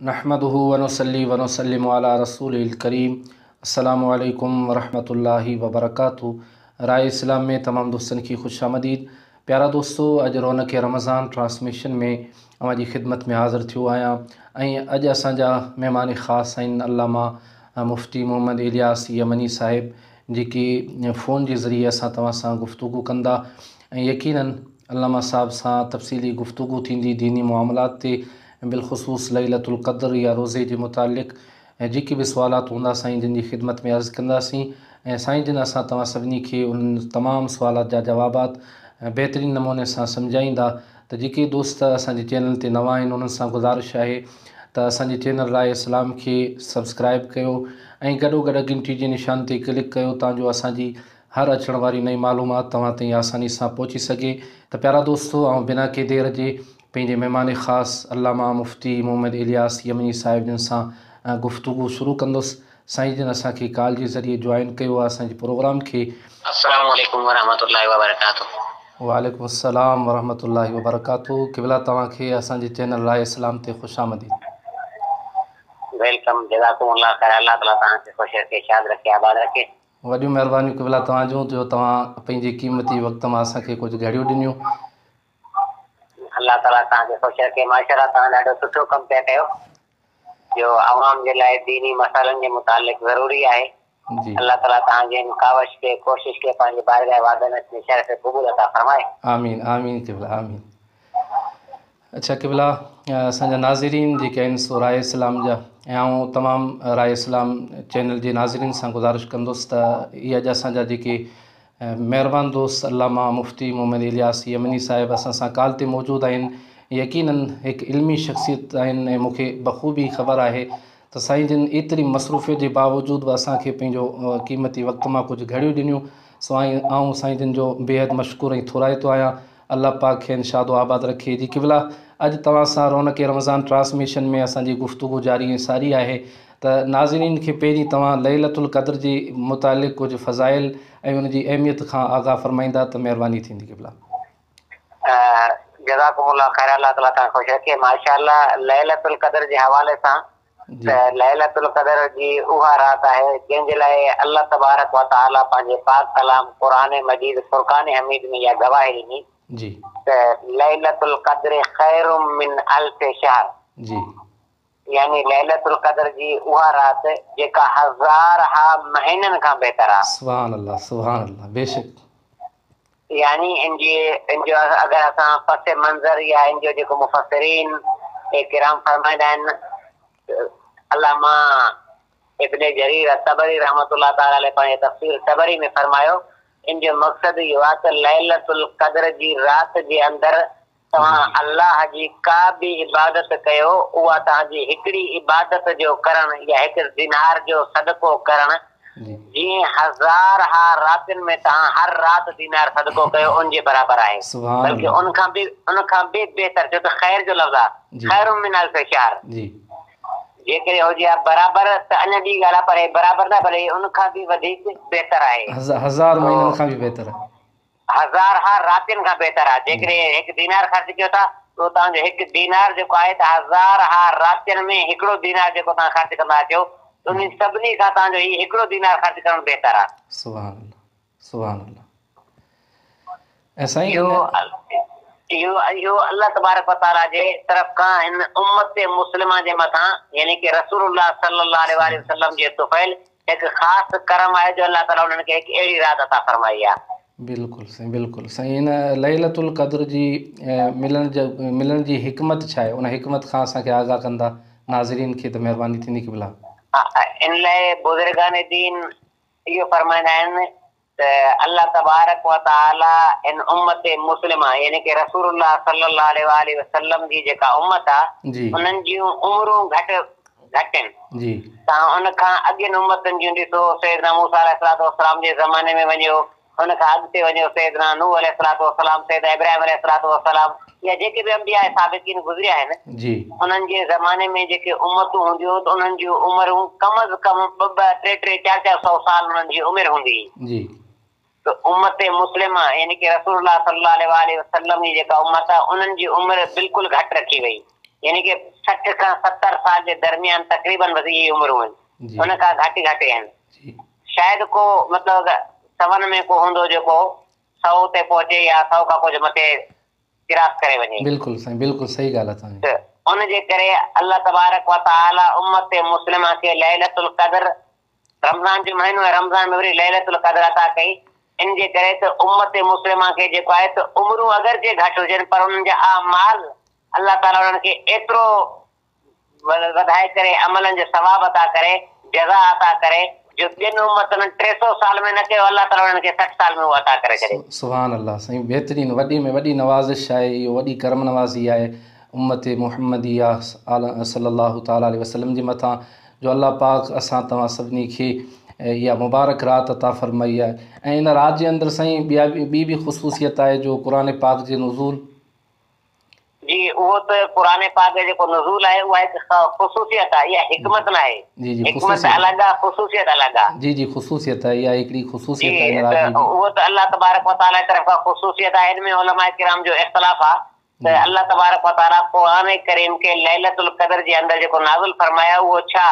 نحمده ونصلي ونسلم علي رسوله الڪريم السلام عليڪم ورحمة الله وبرڪاته راء اسلام ۾ تمام دوستن کي خوش آمديد پيارا دوستو اڄ رونق رمضان ٽرانسميشن ۾ اوهان جي خدمت ۾ حاضر ٿيو آهيان ۽ اڄ اسان جا مهمان خاص آهن علامه مفتي محمد الياس يمني صاحب جيڪي فون جي ذريعي اسان توهان سان گفتگو ڪندا ۽ يقينن علامه صاحب سان تفصيلي گفتگو ٿيندي ديني معاملات تي ۽ بالخصوص ليلة القدر يا روزي جي متعلق ۽ جيڪي به سوالات هوندا سائين جن جي خدمت ۾ عرض ڪنداسين ۽ سائين جن اسان توهان سڀني کي انهن تمام سوالات جا جوابات بهترين نموني سان سمجهائيندا ته جيڪي دوست اسان جي چينل تي نوان آهن انهن سان گذارش آهي ته اسان جي چينل راء اسلام کي سبسڪرائب ڪيو ۽ گڏو گڏ گهنٽي جي نشان تي ڪلڪ ڪيو تان جو اسان جي هر اچڻ واري نئين معلومات توهان تائين آساني سان پهچي سگهي ته پيارا دوستو آئون بنا ڪنهن دير جي پنهنجي مهمان خاص علامه مفتي محمد الياس يمني صاحب جن سان گفتگو شروع ڪندس سائين جن اسان کي ڪال جي ذريعي جوائن ڪيو آهي اسان جي پروگرام کي. السلام عليڪم ورحمة الله وبرڪاته. وعليڪم السلام ورحمة الله وبرڪاته قبلا توهان کي اسان جي چينل راء اسلام تي خوش آمديد. Welcome جزاڪم الله خير الله تعالي توهان کي خوش رکي شاد رکي آباد رکي. وڏيون مهربانيون قبلا توهان جون جو توهان پنهنجي قيمتي وقت مان اسان کي ڪجهه گهڙيون ڏنيون. الله تعالي توهان کي خوش رکي. ماشاءالله توهان ڏاڍو سٺو ڪم پيا ڪيو جو عوام جي لاء ديني مسئلن جي متعلق ضروري آهي. الله تعالي توهان جي ان ڪاوش کي ڪوشش کي پنهنجي بارگاهه وحدانيت ۾ شرف قبول عطا فرمائي. آمين آمين قبلا آمين. اڇا قبلا اسان جا ناظرين جيڪي آهن سو راء اسلام جا ۽ آئون تمام راء اسلام چينل جي ناظرين سان گذارش ڪندس ته اهي اڄ اسان جا جيڪي مهربان دوست علامه مفتي محمد الياس يمني صاحب اسان سان ڪال تي موجود آهن يقينن هڪ علمي شخصيت آهن ۽ مون کي بخوبي خبر آهي ته سائين جن ايتري مصروفيت جي باوجود به اسان کي پنهنجو قيمتي وقت مان ڪجهه گهڙيون ڏنيون سو آئون سائين جن جو بيحد مشڪور ۽ ٿورائتو آهيان الله پاڪ کين شاد و آباد رکي. جي قبلا اڄ توهان سان رونق رمضان ٽرانسميشن ۾ اسان جي گفتگو جاري ۽ ساري آهي ته ناظرين کي پهرين توهان ليلة القدر جي متعلق ڪجهه فضائل ۽ ان جي اهميت کان آگاهه فرمائيندا ته مهرباني ٿيندي قبلا. جزاڪم الله خيرا الله تعالي توهان کي خوش رکي ماشاء الله ليلة القدر جي حوالي سان ته ليلة القدر جي اها رات آهي جنهن جي لاء الله تبارڪ و تعالي پنهنجي پاڪ ڪلام قرآن مجيد فرقان حميد ۾ اها گواهي ڏني ته ليلة القدر خير من الف شهر يعني ليلة القدر جي اها رات جيڪا هزارها مهينن کان بهتر آهي. سبحان الله سبحان الله بيشڪ. يعني ان جي ان جو اگر اسان پس منظر يا ان جو جيڪو مفسرين ڪرام فرمائيندا آهن علامه ابن جرير الطبري رحمة الله تعالٰي عليه پنهنجي تفسير طبري ۾ فرمايو ان جو مقصد اهو آهي ته ليلة القدر جي رات جي اندر توهان الله جي ڪا به عبادت ڪيو، اها توهان جي هڪڙي عبادت جو ڪرڻ يا هڪ دينار جو صدقو ڪرڻ جيئن هزارها راتين ۾ توهان هر رات دينار صدقو ڪيو ان جي برابر آهي بلڪه ان کان به ان کان به بهتر ڇو ته خير جو لفظ آهي خير من الف شهر جيڪڏهن هجي ها برابر ته اڃا ٻي ڳالهه آهي پر هي برابر نه پر هي ان کان به وڌيڪ بهتر آهي. هزار مهينن کان به بهتر آهي. هزارها راتين کان بهتر آهي. جيڪڏهن هڪ دينار خرچ ڪيو ٿا ته اهو توهان جو هڪ دينار جيڪو آهي ته هزارها راتين ۾ هڪڙو دينار جيڪو توهان خرچ ڪندا اچو ته انهن سڀني کان توهان جو هي هڪڙو دينار خرچ ڪرڻ بهتر آهي. سبحان الله سبحان الله ۽ سائين ان. اهو اهو الله تبارڪ و تعاليٰ جي طرف کان هن امت مسلمه جي مٿان يعني ڪه رسول الله صلي الله عليه واٰله وسلم جي طفيل هڪ خاص ڪرم آهي جو الله تعاليٰ انهن کي هڪ اهڙي رات عطا فرمائي آهي. بلڪل سائين بلڪل سائين هن ليلة القدر جي ملڻ جو ملڻ جي حڪمت ڇا آهي ان حڪمت کان اسان کي آگاهه ڪندا ناظرين کي ته مهرباني ٿيندي قبلا. ان لاء بزرگان دين اهو فرمائيندا آهن ته الله تبارڪ و تعاليٰ هن امت مسلمه يعني ڪه رسول الله صلي الله عليه واٰله وسلم جي جيڪا امت آ انهن جون عمرون گهٽ گهٽ آهن توهان ان کان اڳين امتن جون ڏسو سيدنا موسيٰ عليه الصلوة والسلام جي زماني ۾ وڃو ان کان اڳتي وڃو سيدنا نوح عليه الصلوة والسلام سيدنا ابراهيم عليه الصلوة والسلام يا جيڪي به انبياء سابقين گذريا آهن انهن جي زماني ۾ جيڪي امتون هونديون ته انهن جون عمرون ڪم از ڪم ٻه ٻه ٽي ٽي چار چار سئو سال انهن جي عمر هوندي هئي ته امت مسلمه يعني ڪه رسول الله صلي الله عليه واٰله وسلم جي جيڪا امت آهي انهن جي عمر بلڪل گهٽ رکي وئي يعني ڪه 60 کان 70 سال جي درميان تقريبن بس اهي عمرون آهن ان کان گهٽ گهٽ آهن. شايد ڪو مطلب سون ۾ ڪو هوندو جيڪو 100 تي پهچي يا 100 کان ڪجهه مٿي ڪراس ڪري وڃي. بلڪل سائين بلڪل صحيح ڳالهه آهي توهان جي. ته ان جي ڪري الله تبارڪ و تعالي امت مسلمه کي ليلة القدر رمضان جو مهينو ۽ رمضان ۾ وري ليلة القدر عطا ڪئي ان جي ڪري ته امت مسلمه کي جيڪو آهي ته عمرون اگرچه گهٽ هجن پر انهن جا اعمال الله تعالي انهن کي ايترو وڌائي ڪري عملن جو ثواب عطا ڪري، جزا عطا ڪري، جو ٻين امتن 300 سال ۾ نه ڪيو الله تعالي انهن کي 60 سال ۾ اهو عطا ڪري ڇڏي. سبحان الله سائين بهترين وڏي ۾ وڏي نوازش آهي اهو وڏي ڪرم نوازي آهي امت محمديه صلي الله تعالٰي عليه وسلم جي مٿان جو الله پاڪ اسان توهان سڀني کي اها مبارڪ رات عطا فرمائي آهي ۽ ان رات جي اندر سائين ٻيا ٻي به خصوصيت آهي جو قرآن پاڪ جي نزول. جي اهو ته قرآن پاڪ جو جيڪو نزول آهي اها هڪ خصوصيت آهي اها حڪمت ناهي. جي جي حڪمت الڳ آهي خصوصيت الڳ آهي. جي جي خصوصيت آهي اها هڪڙي خصوصيت آهي ان رات جي. اهو ته الله تبارڪ وتعاليٰ جي طرف کان خصوصيت آهي ان ۾ علماء ڪرام جو اختلاف آهي ته الله تبارڪ وتعاليٰ قرآن ڪريم کي ليلة القدر جي اندر جيڪو نازل فرمايو اهو ڇا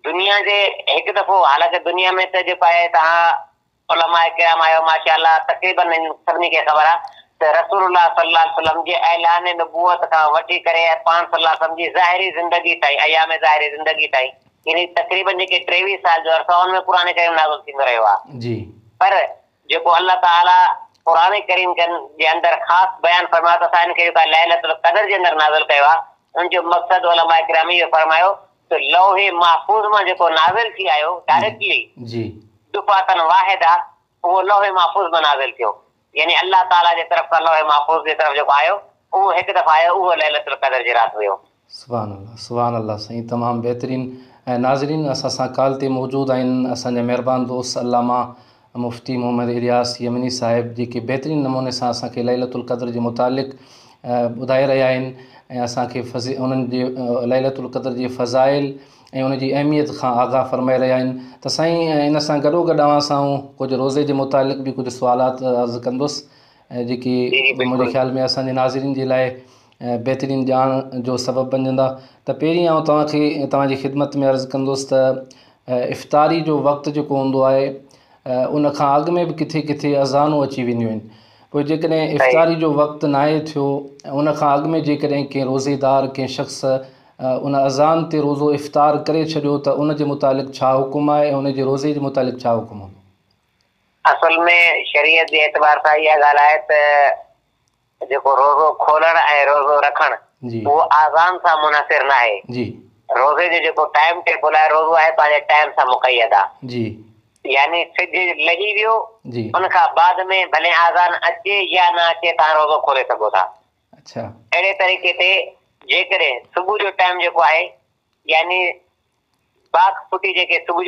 دنيا جي هڪ دفعو حالانڪه دنيا ۾ ته جيڪو آهي توهان علماء ڪرام آهيو ماشاء الله تقريباً سڀني کي خبر آهي ته رسول الله صلي الله عليه وسلم جي اعلان نبوت کان وٺي ڪري ۽ پاڻ صلي الله عليه وسلم جي ظاهري زندگي تائين ايام ظاهري زندگي تائين يعني تقريباً جيڪي 23 سال جو عرصو آهي ان ۾ قرآن ڪريم نازل ٿيندو رهيو آهي. جي. پر جيڪو الله تعاليٰ قرآن ڪريم جي اندر خاص بيان فرمايو ته اسان ان کي جيڪو آهي ليلة القدر جي اندر نازل ڪيو آهي ان جو مقصد علماء ڪرام اهو فرمايو ته لوح محفوظ مان جيڪو نازل ٿي آيو ڊائريڪٽلي جي. دفعة واحده اهو لوح محفوظ مان نازل ٿيو يعني الله تعاليٰ جي طرف کان لوح محفوظ جي طرف جيڪو آيو اهو هڪ دفعو آيو اهو ليلة القدر جي رات هيو. سبحان الله سبحان الله سائين تمام بهترين ۽ ناظرين اسان سان ڪال تي موجود آهن اسان جا مهربان دوست علامه مفتي محمد الياس يمني صاحب جيڪي بهترين نموني سان اسان کي ليلة القدر جي متعلق ٻڌائي رهيا آهن ۽ اسان کي انهن جي ليلة القدر جي فضائل ۽ ان جي اهميت کان آگاهه فرمائي رهيا آهن ته سائين ان سان گڏو گڏ اوهان سان آئون ڪجهه روزي جي متعلق به ڪجهه سوالات عرض ڪندس جيڪي منهنجي خيال ۾ اسان جي ناظرين جي لاء بهترين ڄاڻ جو سبب بنجندا ته پهرين آئون توهان کي توهان جي خدمت ۾ عرض ڪندس ته افطاري جو وقت جيڪو هوندو آهي ان کان اڳ ۾ به ڪٿي ڪٿي اذانون اچي وينديون آهن پوء جيڪڏهن افطاري جو وقت ناهي ٿيو ان کان اڳ ۾ جيڪڏهن ڪنهن روزيدار ڪنهن شخص ان اذان تي روزو افطار ڪري ڇڏيو ته ان جي متعلق ڇا حڪم آهي ۽ ان جي روزي جي متعلق ڇا حڪم هوندو؟ اصل ۾ شريعت جي اعتبار سان اها ڳالهه آهي ته جيڪو روزو کولڻ ۽ روزو رکڻ اهو اذان سان منحصر ناهي. جي. روزي جو جيڪو ٽائيم ٽيبل آهي روزو آهي پنهنجي ٽائيم سان مقيد آ. جي. يعني سج لهي ويو جي. ان کان بعد ۾ ڀلي اذان اچي يا نه اچي توهان روزو کولي سگهو ٿا. اڇا. اهڙي طريقي تي جيڪڏهن صبح جو ٽائيم جيڪو آهي يعني باک ڦٽي جيڪي صبح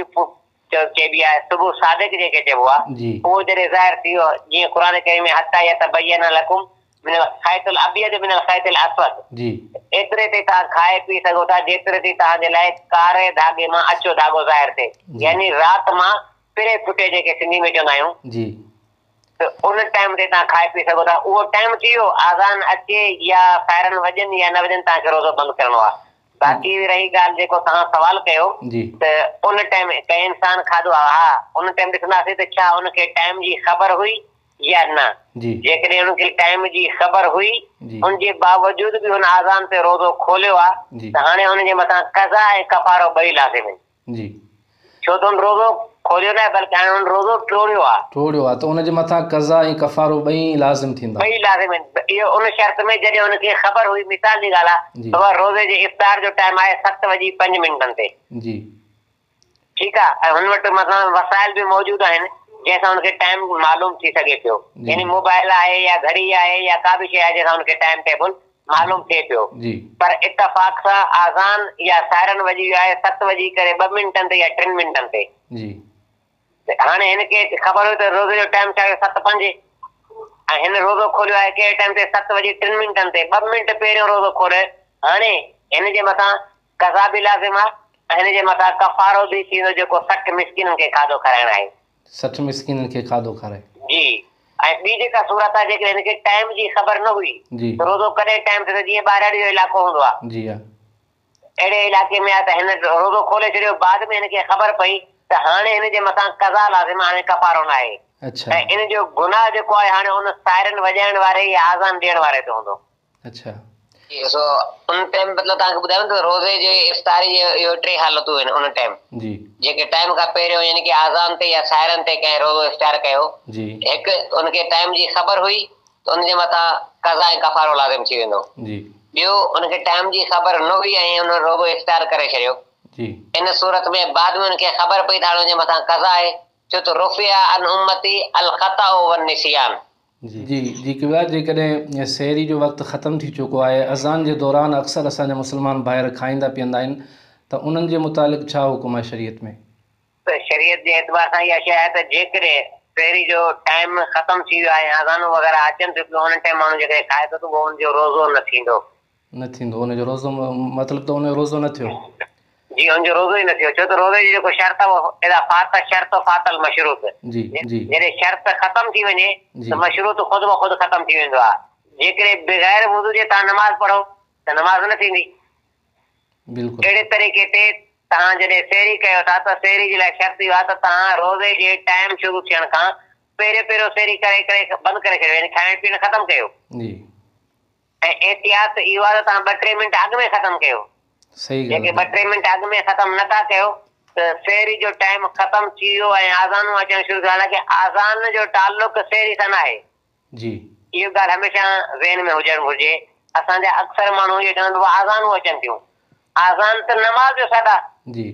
جو چئبي آهي، صبح صادق جنهن کي چئبو آهي، اهو جڏهن ظاهر ٿي ويو، جيئن قرآن ڪريم ۾ حتيٰ يتبين لڪم من الخيط الابيض من الخيط الاسود ايتري تائين توهان کائي پي سگهو ٿا جيتري تائين توهان جي لاء ڪاري ڌاڳي مان اڇو ڌاڳو ظاهر ٿئي يعني رات مان پرهه ڦٽي جنهن کي سنڌي ۾ چوندا آهيون. ته ان ٽائيم تي توهان کائي پي سگهو ٿا اهو ٽائيم ٿي ويو اذان اچي يا سائرن وڄن يا نه وڄن توهان کي روزو بند ڪرڻو آهي باقي رهي ڳالهه جيڪو توهان سوال ڪيو ته ان ٽائيم ڪنهن انسان کاڌو آهي ها ان ٽائيم ڏسنداسين ته ڇا ان کي ٽائيم جي خبر هئي يا نه جيڪڏهن ان کي ٽائيم جي خبر هئي ان جي باوجود به هن اذان تي روزو کوليو آهي ته هاڻي ان جي مٿان قضا ۽ ڪفارو ٻئي لازم آهن. جي. ڇو ته هن روزو کوليو ناهي بلڪه هاڻي هن روزو ٽوڙيو آهي. ٽوڙيو آهي ته ان جي مٿان قضا ۽ ڪفارو ٻئي لازم ٿيندا. ٻئي لازم آهن. اهو ان شرط ۾ جڏهن هن کي خبر هئي مثال جي ڳالهه آهي بابا روزي جي افطار جو ٽائيم آهي ست وڄي پنج منٽن تي. جي. ٺيڪ آهي ۽ هن وٽ مثلا وسائل به موجود آهن جنهن سان هن کي ٽائيم معلوم ٿي سگهي پيو يعني موبائل آهي يا گهڙي آهي يا ڪا به شيء آهي جنهن سان هن کي ٽائيم ٽيبل معلوم ٿئي پيو پر اتفاق سان آذان يا سائرن وڄي ويو آهي ست وڄي ڪري ٻه منٽن تي يا ٽن منٽن تي. جي. ته هاڻي هن کي خبر هئي ته روزي جو ٽائيم ڇا آهي ست پنج ۽ هن روزو کوليو آهي ڪهڙي ٽائيم تي ست وڄي ٽن منٽن تي ٻه منٽ پهريون روزو کوليو هاڻي هن جي مٿان قضا به لازم آهي ۽ هن جي مٿان ڪفارو به ٿيندو جيڪو 60 مسڪينن کي کاڌو کارائڻ آهي. 60 مسڪينن کي کاڌو کارائي. جي ۽ ٻي جيڪا صورت آهي جيڪڏهن هن کي ٽائيم جي خبر نه هئي جي. ته روزو ڪڏهن ٽائيم ٿئي ٿو جيئن ٻهراڙي جو علائقو هوندو آهي. جي ها. اهڙي علائقي ۾ آهي ته هن روزو کولي ڇڏيو بعد ۾ هن کي خبر پئي ته هاڻي هن جي مٿان قضا لازم آهي هاڻي ڪفارو ناهي ۽ ان جو گناهه جيڪو آهي هاڻي ان سائرن وڄائڻ واري يا آذان ڏيڻ واري تي هوندو. اڇا. سو ان ٽائيم مطلب توهان کي ٻڌايو ته روزي جي افطاري جي اهو ٽي حالتون آهن ان ٽائيم. جي. جيڪي ٽائيم کان پهريون يعني ڪي آذان تي يا سائرن تي ڪنهن روزو افطار ڪيو. جي. هڪ ان کي ٽائيم جي خبر هئي ته ان جي مٿان قضا ۽ ڪفارو لازم ٿي ويندو. جي. ٻيو ان کي ٽائيم جي خبر نه هئي ۽ ان روزو افطار ڪري ڇڏيو. جي. ان صورت ۾ بعد ۾ ان کي خبر پئي ته هاڻي ان جي مٿان قضا آهي ڇو ته رفع عن امتي الخطا والنسيان. جي. جي جي قبلا جيڪڏهن سحري جو وقت ختم ٿي چڪو آهي اذان جي دوران اڪثر اسان جا مسلمان ڀائر کائيندا پيئندا آهن ته انهن جي متعلق ڇا حڪم آهي شريعت ۾؟ ته شريعت جي اعتبار سان اها شيء آهي ته جيڪڏهن سحري جو ٽائيم ختم ٿي ويو آهي ۽ اذانون وغيره اچن ٿيون پيون ان ٽائيم ماڻهو جيڪڏهن کائي ٿو ته اهو ان جو روزو نه ٿيندو. نه ٿيندو ان جو روزو مطلب ته ان جو روزو نه ٿيو. جي ان جو روزو ئي نه ٿيو ڇو ته روزي جو جيڪو شرط آهي اهو اذا فات الشرط فات المشروط جي جي. جڏهن شرط ختم ٿي وڃي ته مشروط خود بخود ختم ٿي ويندو آهي جيڪڏهن بغير وضو جي توهان نماز پڙهو ته نماز نه ٿيندي. بلڪل. اهڙي طريقي تي توهان جڏهن سحري ڪيو ٿا ته سحري جي لاء شرط اهو آهي ته توهان روزي جي ٽائيم شروع ٿيڻ کان پهريون پهريون سحري ڪري ڪري بند ڪري ڇڏيو يعني کائڻ پيئڻ ختم ڪيو. جي. ۽ احتياط اهو آهي ته توهان ٻه ٽي منٽ اڳ ۾ ختم ڪيو. صحيح ڳالهه جيڪي ٻه ٽي منٽ اڳ ۾ ختم نه ٿا ڪيو ته سحري جو ٽائيم ختم ٿي ويو ۽ آذانون اچڻ شروع ٿيون حالانڪه آذان جو تعلق سحري سان ناهي. جي. اهو ڳالهه هميشه ذهن ۾ هجڻ گهرجي. اسان جا اڪثر ماڻهو اهو چوندا آهن ته بابا آذانون اچن ٿيون. آذان ته نماز جو سڏ آ. جي.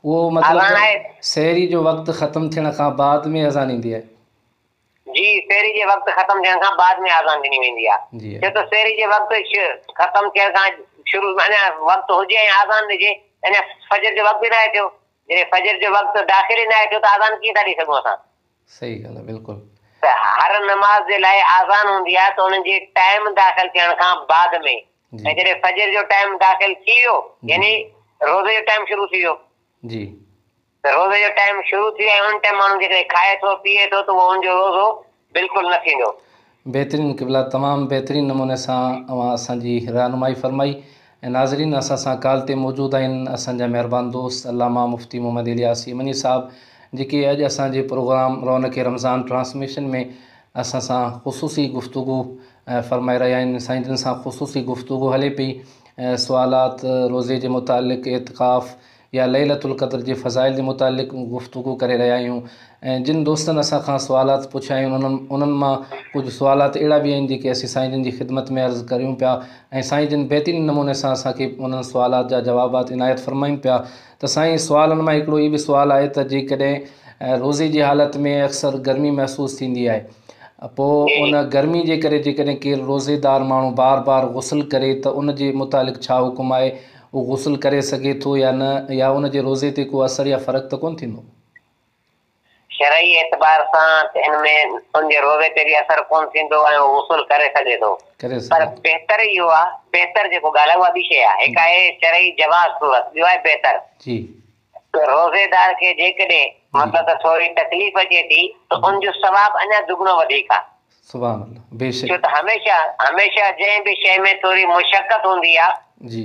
اهو مطلب ته سحري جو وقت ختم ٿيڻ کان بعد ۾ اذان ايندي آهي. جي سحري جي وقت ختم ٿيڻ کان بعد ۾ آذان ڏني ويندي آ. جي. ڇو ته سحري جي وقت ختم ٿيڻ کان شروع اڃا وقت هجي ۽ آذان ڏجي اڃا فجر جو وقت ئي ناهي ٿيو. جڏهن فجر جو وقت داخل ئي ناهي ٿيو ته آذان ڪيئن ٿا ڏئي سگهون اسان. صحيح ڳالهه آهي بلڪل. ته هر نماز جي لاء آذان هوندي آهي ته انهن جي ٽائيم داخل ٿيڻ کان بعد ۾ ۽ جڏهن فجر جو ٽائيم داخل ٿي ويو يعني روزي جو ٽائيم شروع ٿي ويو. جي. ته روزي جو ٽائيم شروع ٿي ويو ۽ ان ٽائيم ماڻهو جيڪڏهن کائي ٿو پيئي ٿو ته اهو ان جو روزو بلڪل نه ٿيندو. بهترين قبلا تمام بهترين نموني سان اوهان اسان جي رهنمائي فرمائي ۽ ناظرين اسان سان ڪال تي موجود آهن اسان جا مهربان دوست علامه مفتي محمد الياس يمني صاحب جيڪي اڄ اسان جي پروگرام رونق رمضان ٽرانسميشن ۾ اسان سان خصوصي گفتگو فرمائي رهيا آهن سائين جن سان خصوصي گفتگو هلي پئي سوالات روزي جي متعلق اعتڪاف يا ليلة القدر جي فضائل جي متعلق گفتگو ڪري رهيا آهيون ۽ جن دوستن اسان کان سوالات پڇيا آهن انهن انهن مان ڪجهه سوالات اهڙا به آهن جيڪي اسين سائين جن جي خدمت ۾ عرض ڪريون پيا ۽ سائين جن بهترين نموني سان اسان کي انهن سوالات جا جوابات عنايت فرمائن پيا ته سائين سوالن مان هڪڙو هي به سوال آهي ته جيڪڏهن روزي جي حالت ۾ اڪثر گرمي محسوس ٿيندي آهي پوء ان گرمي جي ڪري جيڪڏهن ڪير روزيدار ماڻهو بار بار غسل ڪري ته ان جي متعلق ڇا حڪم آهي هو غسل ڪري سگهي ٿو يا نه يا ان جي روزي تي ڪو اثر يا فرق ته ڪونه ٿيندو؟ شرعي اعتبار سان ته ان ۾ ان جي روزي تي به اثر ڪونه ٿيندو ۽ هو غسل ڪري سگهي ٿو ڪري پر سگهي ٿو. بهتر اهو آهي بهتر جيڪو ڳالهه آهي اها ٻي شيء آهي هڪ آهي شرعي جواز صورت ٻيو آهي بهتر. جي. ته روزيدار کي جيڪڏهن مطلب ته ٿوري تڪليف اچي ٿي ته ان جو ثواب اڃا دگڻو وڌيڪ آهي. سبحان الله بيشڪ. ڇو ته هميشه هميشه جنهن به شيء ۾ ٿوري مشقت هوندي آ. جي.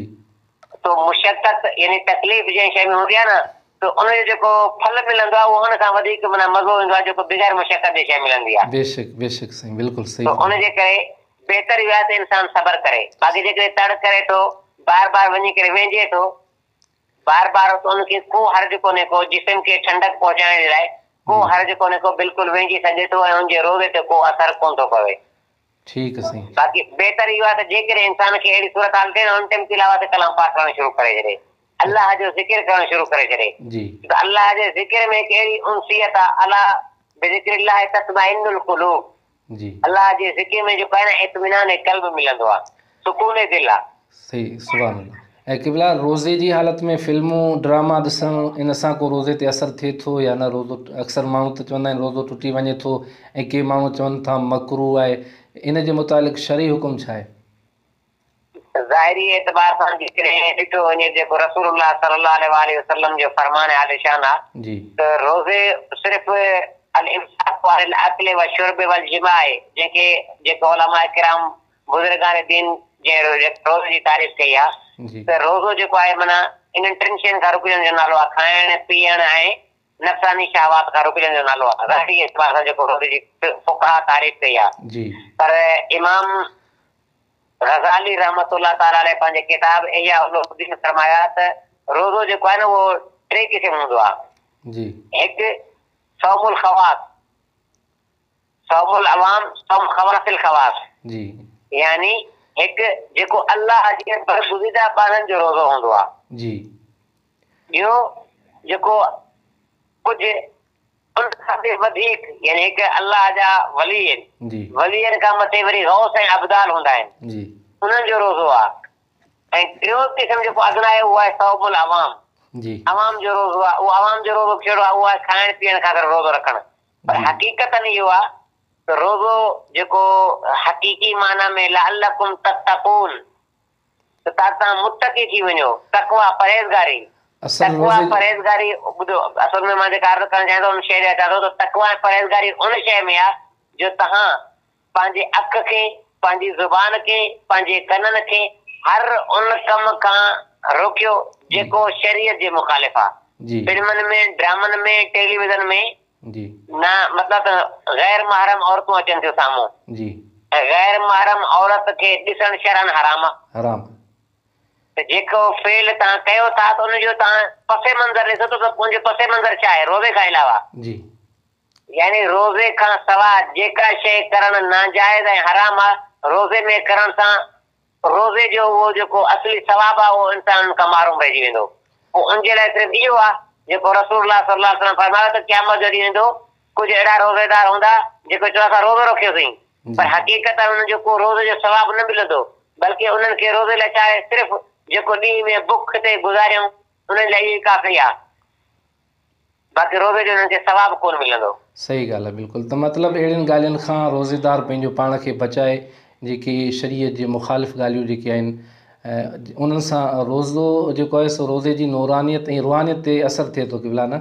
تو مشقت يعني تڪليف جنهن شيء ۾ هوندي آ نه ته ان جو جيڪو ڦل ملندو آ اهو ان کان وڌيڪ معنيٰ مزو ايندو آ جيڪو بغير مشقت جي شيء ملندي آ. بيشڪ بيشڪ سائين بلڪل صحيح تو ان فرمايو. جي ڪري بهتر اهو آهي ته انسان صبر ڪري باقي جيڪڏهن تڙ ڪري ٿو بار بار وڃي ڪري وهنجي ٿو بار بار ته ان کي ڪو حرج ڪونهي ڪو جسم کي ٺنڊڪ پهچائڻ جي لاء ڪو حرج ڪونهي ڪو بلڪل وهنجي سگهي ٿو ۽ ان جي روزي تي ڪو اثر ڪونه ٿو پوي. ٺيڪ سائين. باقي بهتر اهو آهي ته جيڪڏهن انسان کي اهڙي صورتحال ٿئي نه ان ٽيم تلاوت ڪلام پاڪ ڪرڻ شروع ڪري ڇڏي الله جو ذڪر ڪرڻ شروع ڪري ڇڏي جي. ته الله جي ذڪر ۾ هڪ اهڙي انسيت آهي الا بذڪر الله تطمئن القلوب جي. الله جي ذڪر ۾ جيڪو آهي نه اطمينان قلب ملندو آهي سڪون دل آهي. صحيح سبحان الله ۽ قبلا روزي جي حالت ۾ فلمون ڊراما ڏسڻ ان سان ڪو روزي تي اثر ٿئي ٿو يا نه روزو اڪثر ماڻهو ته چوندا آهن روزو ٽٽي وڃي ٿو ۽ ڪي ماڻهو چون ٿا مڪروه آهي ان جي متعلق شرعي حڪم ڇا آهي؟ ظاهري اعتبار سان جيڪڏهن ڏٺو وڃي ته جيڪو رسول الله صلي الله عليه واٰله وسلم جو فرمان عاليشان آ جي. ته روزي صرف الامساڪ عن الاڪل والشرب والجماع جنهن کي جيڪو علماء ڪرام بزرگان دين جنهن روزي جي تعريف ڪئي آ ته روزو جيڪو آهي معنيٰ انهن ٽن شين کان رڪجڻ جو نالو آهي، کائڻ، پيئڻ ۽ نفساني شهوات کان رڪجڻ جو نالو آهي. ظاهري اعتبار سان جيڪو روزي جي فقها تعريف ڪئي آهي. پر امام غزالي رحمة الله تعالٰي عليه پنهنجي ڪتاب احياء علوم الدين فرمايو آهي ته روزو جيڪو آهي نه اهو ٽي قسم هوندو آهي. هڪ صوم الخواص، صوم العوام، صوم خواص الخواص. يعني هڪ جيڪو الله جي برگزيده ٻانهن جو روزو هوندو آهي. ٻيو جيڪو ڪجهه ان کان به وڌيڪ يعني هڪ الله جا ولي آهن، ولين کان مٿي وري غوث ۽ ابدال هوندا آهن، انهن جو روزو آهي. ۽ ٽيون قسم جيڪو ادنيٰ آهي اهو آهي صوم العوام، عوام جو روزو آهي. اهو عوام جو روزو ڪهڙو آهي؟ اهو آهي کائڻ پيئڻ کان صرف روزو رکڻ. پر حقيقتاً اهو آهي ته روزو جيڪو حقيقي معنيٰ ۾ لعلڪم تتقون ته تاڪ توهان متقي ٿي وڃو، تقويٰ، پرهيزگاري، تقويٰ، پرهيزگاري، ٻڌو اصل ۾ مان جيڪا عرض ڪرڻ چاهيان ٿو ان شيء ڏي اچان ٿو ته تقويٰ ۽ پرهيزگاري ان شيء ۾ آهي جو توهان پنهنجي اک کي، پنهنجي زبان کي، پنهنجي ڪنن کي هر ان ڪم کان روڪيو جيڪو شريعت جي مخالف آهي. فلمن ۾، ڊرامن ۾، ٽيليويزن ۾، نه مطلب ته غير محرم عورتون اچن ٿيون سامهون ۽ غير محرم عورت کي ڏسڻ شرعاً حرام آ. حرام. ته جيڪو فعل توهان ڪيو ٿا ته ان جو توهان پس منظر ڏسو ته ان جو پس منظر ڇا آهي روزي کان علاوه. يعني روزي کان سوا جيڪا شيء ڪرڻ ناجائز ۽ حرام آ روزي ۾ ڪرڻ سان روزي جو اهو جيڪو اصلي ثواب آهي اهو انسان ان کان محروم رهجي ويندو. پوء ان جي لاء صرف اهو آهي جيڪو رسول الله صلي الله عليه وسلم فرمايو ته قيامت جو ڏينهن ايندو ڪجهه اهڙا روزيدار هوندا جيڪي چوندا اسان روزو رکيوسين پر حقيقت ۾ انهن جو ڪو روزي جو ثواب نه ملندو بلڪه انهن کي روزي لاء ڇا آهي صرف جيڪو ڏينهن ۾ بک تي گذاريائون انهن لاء اهو ئي ڪافي آهي. باقي روزي جو انهن کي ثواب ڪونه ملندو. صحيح ڳالهه آهي بلڪل ته مطلب اهڙين ڳالهين کان روزيدار پنهنجو پاڻ کي بچائي جيڪي شريعت جي مخالف ڳالهيون جيڪي آهن انهن سان روزو جيڪو آهي سو روزي جي نورانيت ۽ روحانيت تي اثر ٿئي ٿو قبلا نه؟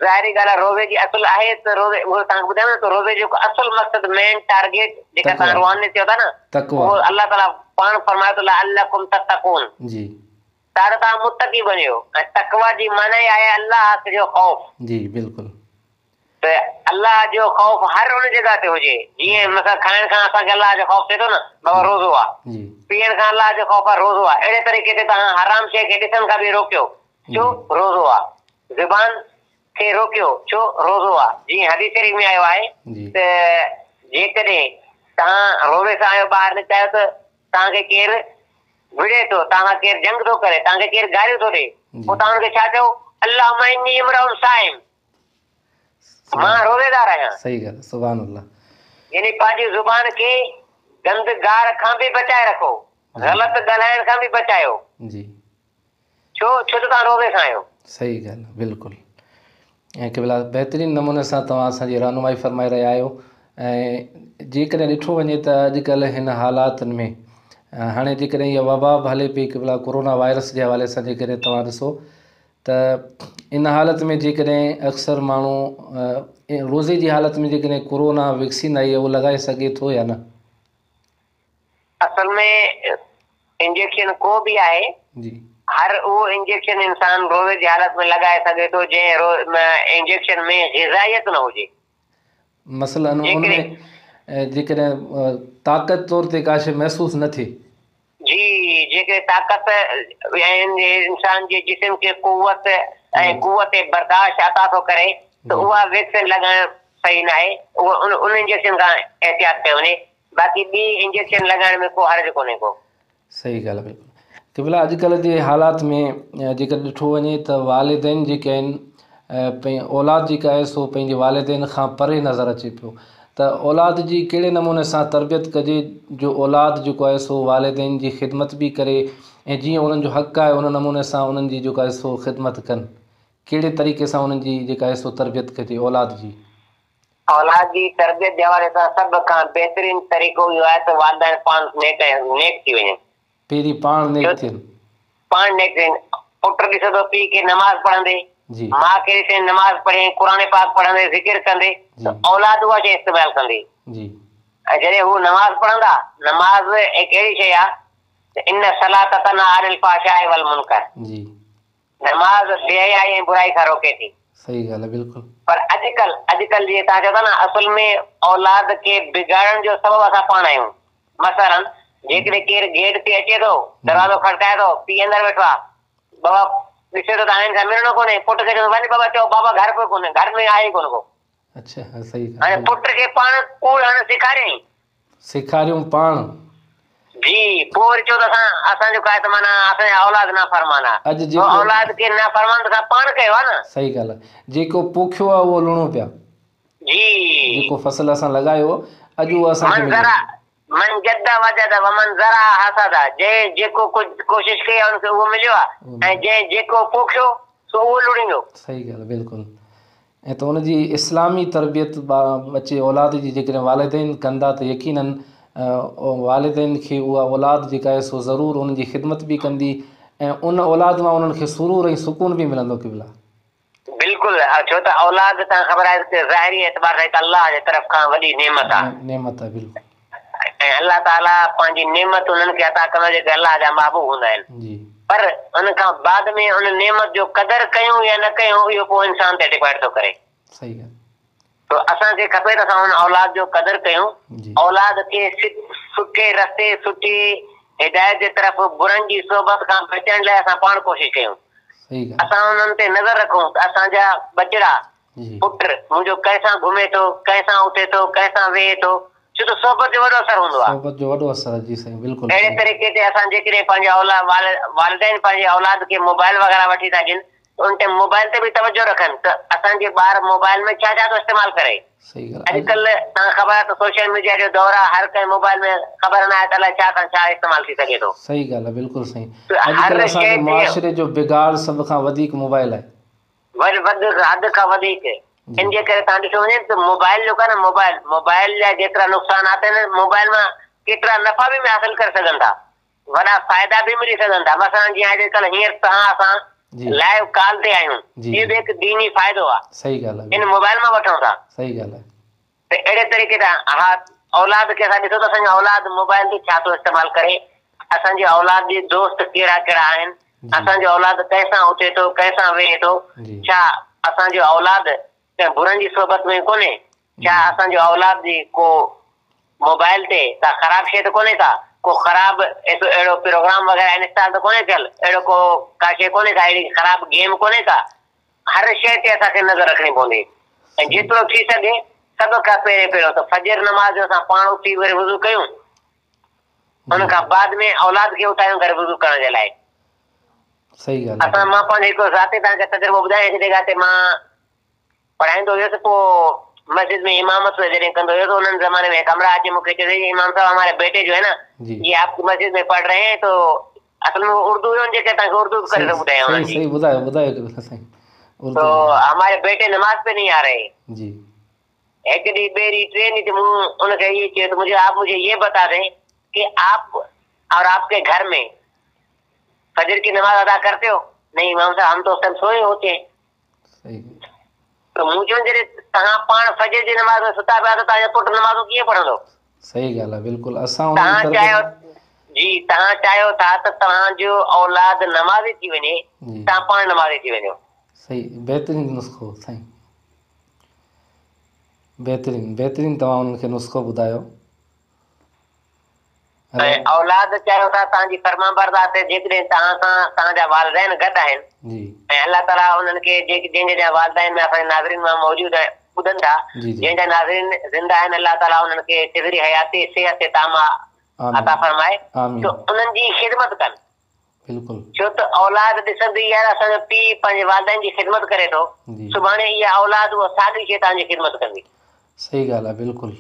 ظاهري ڳالهه آهي روزي جي اصل آهي ته روزي اهو توهان کي ٻڌايو نه ته روزي جو اصل مقصد مين ٽارگيٽ جيڪا توهان روحانيت چئو ٿا نه اهو الله تعالي پاڻ فرمايو ٿو لعلڪم تتقون جي. تان ته توهان متقي بڻجو ۽ تقويٰ جي معنيٰ ئي آهي الله جو خوف. جي بلڪل. ته الله جو خوف هر ان جڳهه تي هجي جيئن مثلا کائڻ کان اسان کي الله جو خوف ٿئي ٿو نه بابا روزو آ پيئڻ کان الله جو خوف آ روزو آ اهڙي طريقي تي توهان حرام شيء کي ڏسڻ کان به روڪيو ڇو روزو آ زبان کي روڪيو ڇو روزو آ جيئن حديث شريف ۾ آيو آهي ته جيڪڏهن توهان روزي سان آهيو ٻاهر نڪتا آهيو ته توهان کي ڪير وڙهي ٿو، توهان سان ڪير جنگ ٿو ڪري، توهان کي ڪير گاريون ٿو ڏئي، پوء توهان ان کي ڇا چئو؟ اللهم اني امرؤ صائم، مان روزيدار آهيان. صحيح ڳالهه، سبحان الله. يعني پنهنجي زبان کي گند گار کان به بچائي رکو، غلط ڳالهائڻ کان به بچايو. ڇو؟ ڇو ته توهان روزي سان آهيو. صحيح ڳالهه بلڪل ۽ قبلا بهترين نموني سان توهان اسان جي رهنمائي فرمائي رهيا آهيو ۽ جيڪڏهن ڏٺو وڃي ته اڄڪلهه هن حالاتن ۾ هاڻي جيڪڏهن اها وبا به هلي پئي قبلا ڪورونا وائرس جي حوالي سان جيڪڏهن توهان ڏسو ته ان حالت ۾ جيڪڏهن اڪثر ماڻهو روزي جي حالت ۾ جيڪڏهن ڪورونا ويڪسين آئي اهو لڳائي سگهي ٿو يا نه؟ اصل ۾ انجيڪشن ڪو به آهي هر اهو انجيڪشن انسان روزي جي حالت ۾ لڳائي سگهي ٿو جنهن انجيڪشن ۾ غذائيت نه هجي. مثلا ان ۾ جيڪڏهن طاقت طور تي ڪا شيء محسوس نه ٿئي. جي جيڪڏهن طاقت ۽ انسان جي جسم کي قوت ۽ قوت برداشت عطا ٿو ڪري ته اها ويڪسين لڳائڻ صحيح ناهي اهو ان انجيڪشن کان احتياط ڪيو وڃي. باقي ٻي انجيڪشن لڳائڻ ۾ ڪو حرج ڪونهي ڪو. صحيح ڳالهه آهي بلڪل قبلا اڄڪلهه جي حالات ۾ جيڪر ڏٺو وڃي ته والدين جيڪي آهن اولاد جيڪا آهي سو پنهنجي والدين کان پري نظر اچي پيو ته اولاد جي ڪهڙي نموني سان تربيت ڪجي جو اولاد جيڪو آهي سو والدين جي خدمت به ڪري ۽ جيئن انهن جو حق آهي ان نموني سان انهن جي جيڪو آهي سو خدمت ڪن ڪهڙي طريقي سان انهن جي جيڪا آهي سو تربيت ڪجي اولاد جي. اولاد جي تربيت جي حوالي سان سڀ کان بهترين طريقو اهو آهي ته والدين پاڻ نيڪ ۽ نيڪ ٿي وڃن. پهرين پاڻ نيڪ ٿين. پاڻ نيڪ ٿين. پٽ ڏسي ٿو پيء کي نماز پڙهندي، ماء کي ڏسي نماز پڙهي، قرآن پاڪ پڙهندي، ذڪر ڪندي ته اولاد اها شيء استعمال ڪندي. ۽ جڏهن هو نماز پڙهندا، نماز هڪ اهڙي شيء آهي ته ان الصلوة تنهي عن الفحشاء والمنڪر. جي. نماز بي حيائي ۽ برائي کان روڪي ٿي. صحيح ڳالهه آهي بلڪل. پر اڄڪلهه اڄڪلهه جيئن توهان چئو ٿا نه اصل ۾ اولاد کي بگاڙڻ جو سبب اسان پاڻ آهيون. مثلاً جيڪڏهن ڪير گيٽ تي اچي ٿو دروازو کڙڪائي ٿو پيء اندر ويٺو آهي بابا ڏسي ٿو ته هاڻي هن سان ملڻو ڪونهي پٽ کي چوندو وڃ بابا چئو بابا گهر به ڪونهي گهر ۾ آهي ئي ڪونه ڪو. اڇا صحيح هاڻي پٽ کي پاڻ ڪوڙ هڻڻ سيکاريائين. سيکاريون پاڻ. جي، پوء وري چئو ته اسان اسان جو ڪاهي ته معنيٰ اسان جا اولاد نافرمان آ. اڄ جيڪو. اولاد کي نافرمان ته اسان پاڻ ڪيو آ نه. صحيح ڳالهه آ. جيڪو پوکيو آ اهو لڻون پيا. جي. جيڪو فصل اسان لڳايو اڄ اهو اسان کي من مليو. زرع من جد وجد ومن زرع حصد جنهن جيڪو ڪجهه ڪوشش ڪئي آ ان کي اهو مليو آ ۽ جنهن جيڪو پوکيو سو اهو لڻيندو. صحيح ڳالهه آ بلڪل. ۽ ته ان جي اسلامي تربيت ٻچي اولاد جي جيڪڏهن والدين ڪندا ته يقيناً والدين کي اها اولاد جيڪا آهي سو ضرور انهن جي خدمت به ڪندي ۽ ان اولاد مان انهن کي سرور ۽ سڪون به ملندو قبلا. بلڪل ڇو ته اولاد توهان کي خبر آهي ته ظاهري اعتبار سان هڪ الله جي طرف کان وڏي نعمت آهي. نعمت آهي بلڪل. ۽ الله تعاليٰ پنهنجي نعمت انهن کي عطا ڪندو جيڪي الله جا محبوب هوندا آهن پر ان کان بعد ۾ ان نعمت جو قدر ڪيون يا نه ڪيون اهو پوء انسان تي ڊپينڊ ٿو ڪري. ته اسان کي کپي ته اسان ان اولاد جو قدر ڪيون اولاد کي سٺي رستي سٺي هدايت جي طرف برن جي صحبت کان بچڻ لاء اسان پاڻ ڪوشش ڪيون اسان انهن تي نظر رکون ته اسان جا ٻچڙا پٽ منهنجو ڪنهن سان گهمي ٿو، ڪنهن سان اٿي ٿو، ڪنهن سان ويهي ٿو، ڇو ته صحبت جو وڏو اثر هوندو آهي. صحبت جو وڏو اثر آهي جي سائين بلڪل اهڙي صحيح. طريقي تي اسان جيڪڏهن پنهنجي اولاد والدين پنهنجي اولاد کي موبائل وغيره وٺي ٿا ڏين ته ان ٽائيم موبائل تي به توجه رکن ته اسان جي ٻار موبائل ۾ ڇا ڇا ٿو استعمال ڪري. صحيح ڳالهه اڄ ڪلهه توهان کي خبر آهي ته سوشل ميڊيا جو دور آهي هر ڪنهن موبائل ۾ خبر ناهي ته الائي ڇا کان ڇا استعمال ٿي سگهي ٿو. صحيح ڳالهه آهي بلڪل سائين ته اڄ هر ڪلهه اسان شيء جي تي معاشري جو بگاڙ سڀ کان وڌيڪ موبائل آهي. وڌ وڌ حد کان وڌيڪ ان جي ڪري توهان ڏٺو وڃي ته موبائل جيڪو آهي نه موبائل موبائل جا جيترا نقصانات آهن موبائل مان ڪيترا نفعا به حاصل ڪري سگهن ٿا وڏا فائدا به ملي سگهن ٿا مثلا جيئن اڄ ڪلهه هينئر توهان اسان لائيو ڪال تي آهيون اهو به هڪ ديني فائدو آهي صحيح ڳالهه آهي ان موبائل مان وٺون ٿا صحيح ڳالهه آهي. ته اهڙي طريقي سان ها اولاد کي اسان ڏسو ته اسان جو اولاد موبائل تي ڇا ٿو استعمال ڪري، اسان جي اولاد جي دوست ڪهڙا ڪهڙا آهن، اسان جو اولاد ڪنهن سان اٿي ٿو، ڪنهن سان ويهي ٿو، ڇا اسان جو اولاد ڪنهن برن جي صحبت ۾ ڪونهي، ڇا اسان جو اولاد جي ڪو موبائل تي ڪا خراب شيء ته ڪونهي ڪا، ڪو خراب اهڙو پروگرام وغيره انسٽال ته ڪونهي ٿيل، اهڙو ڪو ڪا شيء ڪونهي ڪا اهڙي خراب گيم ڪونهي ڪا، هر شيء تي اسان کي نظر رکڻي پوندي ۽ جيترو ٿي سگهي سڀ کان پهرين پهريون ته فجر نماز جو اسان پاڻ اٿي ڪري وضو ڪيون ان کان بعد ۾ اولاد کي اٿايون گهر وضو ڪرڻ جي لاء. صحيح ڳالهه آهي. اسان مان پنهنجو هڪڙو ذاتي توهان کي تجربو ٻڌايان هڪ جڳهه تي مان پڙهائيندو هيس پوء مسجد ۾ امامت جڏهن ڪندو هيس انهن زماني ۾ هڪ همراهه اچي مون کي چيو سائين امام صاحب هماري بيٽي جو هي نه يي آپ ڪي مسجد ۾ پڙهه رهي هين تو اصل ۾ اردو هيو ان جي ڪري توهان کي اردو به ڪري ٿو ٻڌايان صحيح صحيح ٻڌايو ٻڌايو قبلا سائين اردو تو هماري بيٽي نماز پي نهين آ رهي جي هڪ ڏينهن ٻئي ڏينهن ٽئين ڏينهن تي مون ان کي اهو چيو ته مجهي آپ مجهي يه بتا دين ڪي آپ اور آپ ڪي گهر ۾ فجر ڪي نماز ادا ڪرتي هو نهين امام صاحب هم تو اس ٽائيم سوئي هوتي هين صحيح ته مون چيو جڏهن توهان پاڻ فجر جي نماز ۾ ستا پيا ته توهان جو پٽ نمازون ڪيئن پڙهندو؟ صحيح ڳالهه آهي بلڪل اسان انهن توهان چاهيو جي توهان چاهيو ٿا ته توهان جو اولاد نمازي ٿي وڃي توهان پاڻ نمازي ٿي وڃو. صحيح بهترين نسخو سائين بهترين بهترين توهان انهن کي نسخو ٻڌايو. ۽ اولاد چاهيو ٿا توهان جي فرمانبردار ٿئي جيڪڏهن توهان سان توهان جا والدين گڏ آهن ۽ الله تعالي انهن کي جنهن جا والدين اسان جي ناظرين مان موجود آهن ٻڌن ٿا جنهن جا ناظرين زنده آهن الله تعالي انهن کي خضري حياتي صحت تامه عطا فرمائي ته انهن جي خدمت ڪن بلڪل ڇو ته اولاد ڏسندي يار اسان جو پيء پنهنجي والدين جي خدمت ڪري ٿو سڀاڻي اها اولاد اها ساڳي شيء توهان جي خدمت ڪندي. صحيح ڳالهه آهي بلڪل.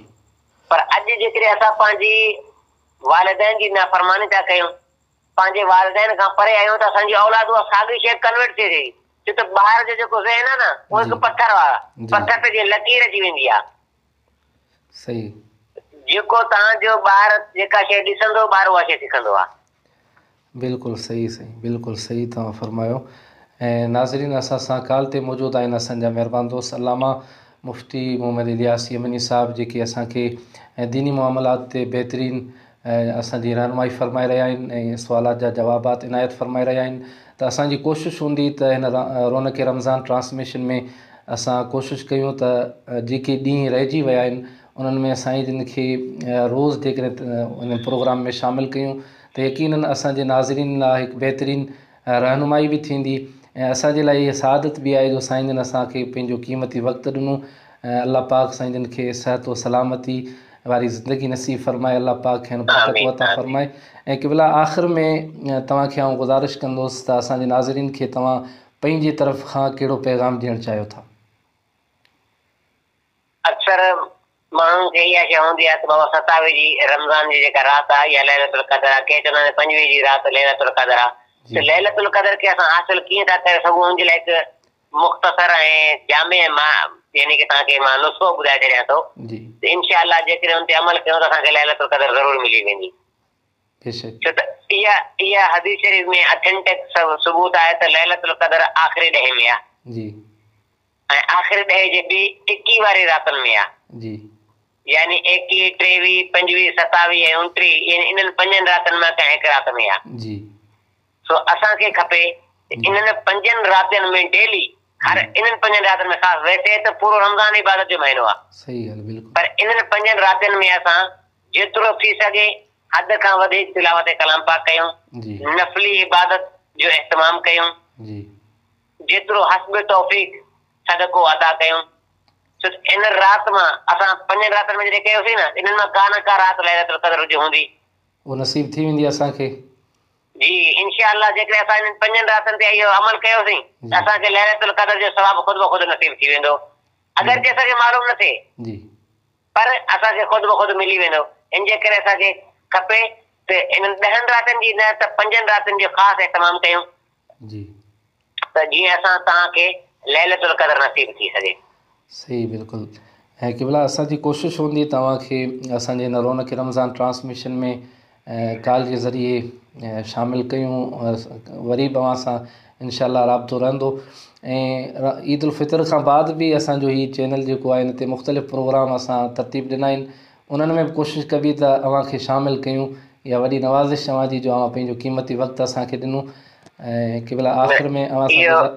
پر اڄ جيڪڏهن اسان پنهنجي والدين جي نافرماني ٿا ڪيون، پنهنجي والدين کان پري آهيون ته اسان جي اولاد اها ساڳي شيء ڪنورٽ ٿئي ٿي. ڇو ته ٻار جو جيڪو ذهن آهي نه اهو هڪ پٿر آهي، پٿر تي جيئن لڪير اچي ويندي آهي. صحيح. جيڪو توهان جو ٻار جيڪا شيء ڏسندو ٻار اها شيء سکندو آهي. بلڪل صحيح سائين بلڪل صحيح توهان فرمايو ۽ ناظرين اسان سان ڪال تي موجود آهن اسان جا مهربان دوست علامه مفتي محمد الياس يمني صاحب جيڪي اسان کي ديني معاملات تي بهترين اسان جي رهنمائي فرمائي رهيا آهن ۽ سوالات جا جوابات عنايت فرمائي رهيا آهن ته اسان جي ڪوشش هوندي ته هن رونق رمضان ٽرانسميشن ۾ اسان ڪوشش ڪيون ته جيڪي ڏينهن رهجي ويا آهن انهن ۾ سائين جن کي روز جيڪڏهن ان پروگرام ۾ شامل ڪيون ته يقينن اسان جي ناظرين لاء هڪ بهترين رهنمائي به ٿيندي ۽ اسان جي لاء اها سعادت به آهي جو سائين جن اسان کي پنهنجو قيمتي وقت ڏنو ۽ الله پاڪ سائين جن کي صحت و سلامتي واري زندگي نصيب فرمائي الله پاڪ کين برڪتون عطا فرمائي ۽ قبلا آخر ۾ توهان کي آئون گذارش ڪندس ته اسان جي ناظرين کي توهان پنهنجي طرف کان ڪهڙو پيغام ڏيڻ چاهيو ٿا. اڪثر ماڻهن کي اها شيء هوندي آهي ته بابا ستاويهه جي رمضان جي جيڪا رات آهي اها ليلة القدر آهي، ڪي چوندا آهن پنجويهه جي رات ليلة القدر آهي ته ليلة القدر کي اسان حاصل ڪيئن ٿا ڪري سگهون ان جي لاء هڪ مختصر ۽ جامع يعني ڪه توهان کي مان نسخو ٻڌائي ڇڏيان ٿو ته انشاء الله جيڪڏهن ان تي عمل ڪيون ته اسان کي ليلة القدر ضرور ملي ويندي. ڇو ته اها اها حديث شريف ۾ اٿينٽڪ ثبوت آهي ته ليلة القدر آخري ڏهي ۾ آهي. ۽ آخري ڏهي جي ٻي ايڪيهه واري راتن ۾ آ. جي. يعني ايڪيهه، ٽيويهه، پنجويهه، ستاويهه ۽ اڻٽيهه يعني انهن پنجن راتن مان ڪنهن هڪ رات ۾ آ. جي. سو اسان کي کپي ته انهن پنجن راتين ۾ ڊيلي هر انهن پنجن راتن ۾ خاص ويسي ته پورو رمضان عبادت جو مهينو آ. صحيح ڳالهه بلڪل. پر انهن پنجن راتين ۾ اسان جيترو ٿي سگهي حد کان وڌيڪ تلاوت ڪلام پاڪ ڪيون. جي. نفلي عبادت جو اهتمام ڪيون. جي. جيترو حسب توفيق صدقو ادا ڪيون ڇو ته ان رات مان اسان پنجن راتن ۾ جڏهن ڪيوسين نه انهن مان ڪا نه ڪا رات ليلة القدر جي هوندي. اهو نصيب ٿي ويندي اسان کي. جي انشاء الله جيڪڏهن اسان انهن پنجن راتن تي اهو عمل ڪيوسين ته اسان کي ليلة القدر جو ثواب خود بخود نصيب ٿي ويندو اگرچه اسان کي معلوم نه ٿئي. جي. پر اسان کي خود بخود ملي ويندو. ان جي ڪري اسان کي کپي ته انهن ڏهن راتن جي نه ته پنجن راتن جو خاص اهتمام ڪيون. جي. ته جيئن اسان توهان کي ليلة القدر نصيب ٿي سگهي. صحيح بلڪل ۽ قبلا اسان جي ڪوشش هوندي توهان کي اسان جي هن رونق رمضان ٽرانسميشن ۾ ڪال جي ذريعي شامل ڪيون وري به اوهان سان انشاء الله رابطو رهندو ۽ عيد الفطر کان بعد به اسان جو هي چينل جيڪو آهي ان تي مختلف پروگرام اسان ترتيب ڏنا آهن انهن ۾ به ڪوشش ڪبي ته اوهان کي شامل ڪيون. اها وڏي نوازش اوهان جي جو اوهان پنهنجو قيمتي وقت اسان کي ڏنو ۽ قبلا آخر ۾ اوهان سان اهو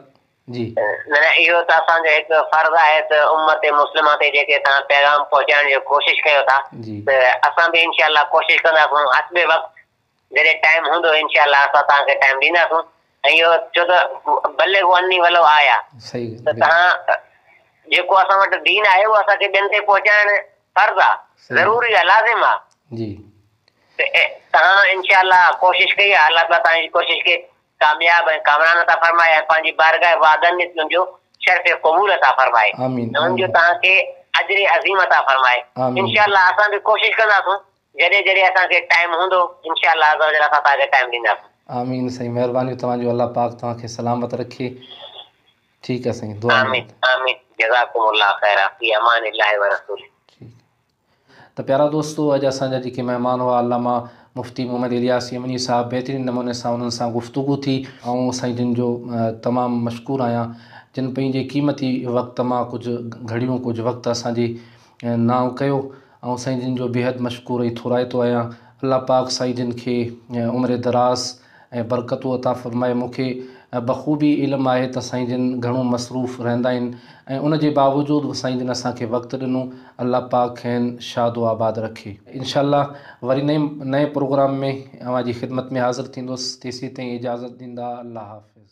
جي. نه نه اهو ته اسان جو هڪ فرض آهي ته امت مسلمه تي جيڪي توهان پيغام پهچائڻ جي ڪوشش ڪيو ٿا ته اسان به انشاء الله ڪوشش ڪنداسون حسب وقت جڏهن ٽائيم هوندو انشاء الله اسان توهان کي ٽائيم ڏينداسون ۽ اهو ڇو ته بلغوا عني ولو آيه ته توهان جيڪو اسان وٽ دين آهي اهو اسان کي ٻين تائين پهچائڻ فرض آ ضروري آ لازم آ جي ته توهان انشاء الله ڪوشش ڪئي آ الله تعالي توهان جي ڪوشش کي ڪامياب ۽ ڪامران عطا فرمائي ۽ پنهنجي بارگاهه واڌن ۾ ان جو شرف قبول عطا فرمائي آمين ۽ ان جو توهان کي اجر عظيم عطا فرمائي انشاء الله اسان به ڪوشش ڪنداسون جڏهن جڏهن اسان کي ٽائيم هوندو انشاء الله عزوجل اسان توهان کي ٽائيم ڏينداسون. آمين سائين مهربانيون توهان جو الله پاڪ توهان کي سلامت رکي ٺيڪ آ سائين دعا ۾ آمين آمين جزاڪم الله خيرا في امان الله ورسوله. ٺيڪ ته پيارا دوستو اڄ اسان جا جيڪي مهمان هئا علامه مفتي محمد الياس يمني صاحب بهترين نموني سان انهن سان گفتگو ٿي. آئون سائين جن جو تمام مشڪور آهيان جن پنهنجي قيمتي وقت مان ڪجهه گهڙيون ڪجهه وقت اسان جي نانء ڪيو. آئون سائين جن جو بيحد مشڪور ۽ ٿورائتو آهيان. الله پاڪ سائين جن کي عمر دراز ۽ برڪتون عطا فرمائي. مون کي بخوبي علم آهي ته سائين جن گهڻو مصروف رهندا آهن ۽ ان جي باوجود به سائين جن اسان کي وقت ڏنو. الله پاڪ کين شاد و آباد رکي. انشاء الله وري نئين پروگرام ۾ اوهان جي خدمت ۾ حاضر ٿيندس. تيسين تائين اجازت ڏيندا. الله حافظ.